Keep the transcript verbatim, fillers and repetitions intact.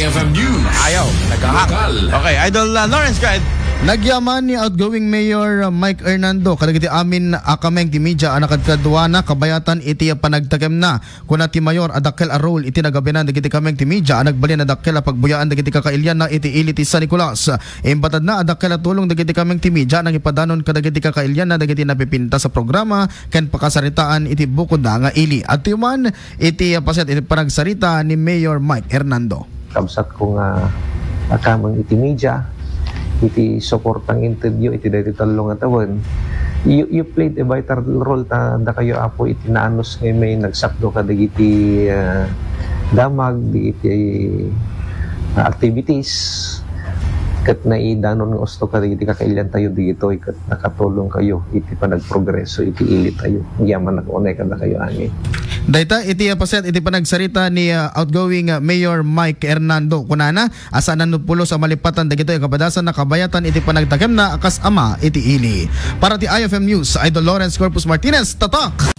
F M News. Ayaw, nagahak. Lokal. Okay, Idol, uh, Lawrence, go ahead. Nagyaman ni outgoing Mayor, uh, Mike Hernando kadagiti amin a kameng ti media a nakadkaduana kabayatan iti panagtakemna. Kuna ti Mayor a dakkel a role iti nagabinan dagiti kameng ti media a nagbalin a dakkel a pagbuyaan dagiti kakailianna iti ili ti San Nicolas. Imbatadna a dakkel a tulong dagiti kameng ti media a nangipadanon kadagiti kakailianna dagiti napipintas a programa ken pakasaritaan iti bukodda nga ili. Adtoy man iti, uh, paset iti panagsarita ni Mayor Mike Hernando. Kabsatko nga a kameng iti media, iti suporta nga intedyo iti daytoy tallo nga tawen. You, you played a vital role ta dakayo, Apo, iti naanus nga may nagsakdo kadagiti, ah, damag, dagiti, ah, activities. Ket naidanon nga usto kadagiti kakailiantayo dagitoy ket nakatulongkayo iti panagprogreso iti ilitayo. Agyamanak unay kadakayo amin. Dayta iti, ah, paset iti panagsarita ni, ah, outgoing, ah, Mayor Mike Hernando. Kunana, a saan a pulos a malipatan dagitoy a kabadasan a kabayatan iti panagtakemna a kas ama iti ili. Para ti I F M News, Idol Lawrence Corpus Martinez, Tatak!